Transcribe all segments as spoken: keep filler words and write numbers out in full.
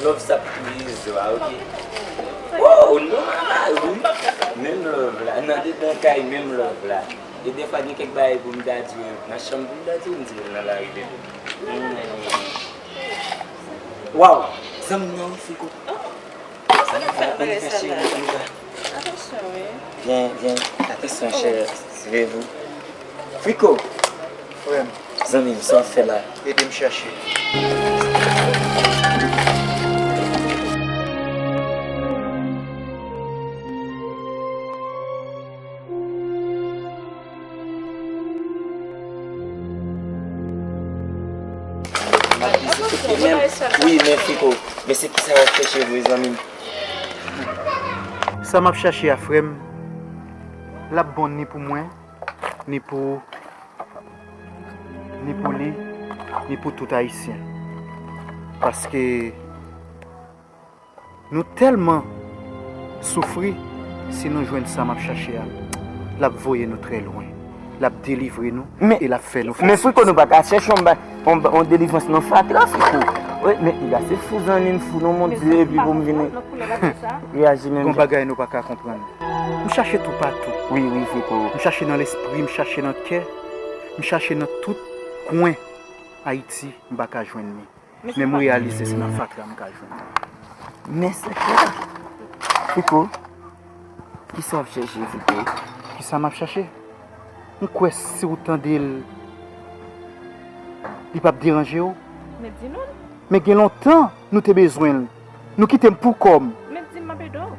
Love sa pou tou rezo a, oke? Oh, non, mama, wi. Menm love la. Nan dedan kay, menm love la. E defwa gen kèk bagay pou m ta di w nan chanm pou m ta di w, m di w nan lari, bebe. Mm. Waw, zanmi m nan, wi, Fiko. Zanmi m nan, ap vin fè cheri m konsa. Atansyon, wi. Vyen, vyen. Atansyon, chè. Leve w. Fiko. Frè m. Zanmi m, sa w ap fè la? Ede m chache. Wi, men Fiko, men se kisa w ap chèche vre, zanmi m? Sa m ap chache a, frè m, l ap bon ni pou mwen, ni pou, ni pou li, ni pou tout Ayisyen. Paske nou tèlman soufri, si nou jwenn sa m ap chache a, l ap voye nou trè lwen. L ap delivre nou e l ap fè nou fè. Men Fiko, nou pa ka chèche yon ba-, yon ba-, yon delivrans nan fatra, Fiko. Wi, men piga se fou zanmi m, fou nan Bondye, epi pou m vin reyaji menm jan. Gon bagay nou pa ka konprann. M chache toupatou. Wi, wi, Fiko. M chache nan lespri, m chache nan kè, m chache nan tout kwen Ayiti, m pa ka jwenn li. Men m reyalize se nan fatra m ka jwenn li. Men sekrè. Fiko, kisa w ap chèche, Fiko? Kisa m ap chache? M kwè si w tande l, li p ap deranje w. Men di nou l. Men gen lontan nou te bezwen l. Nou kite m pou kò m. Men di m, m ap ede w.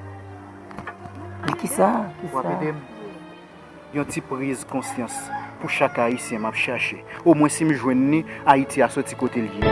Men kisa? W ap ede m? Yon ti priz konsyans pou chak Ayisyen m ap chache. Omwen si m jwenn li, Ayiti a soti kote l ye.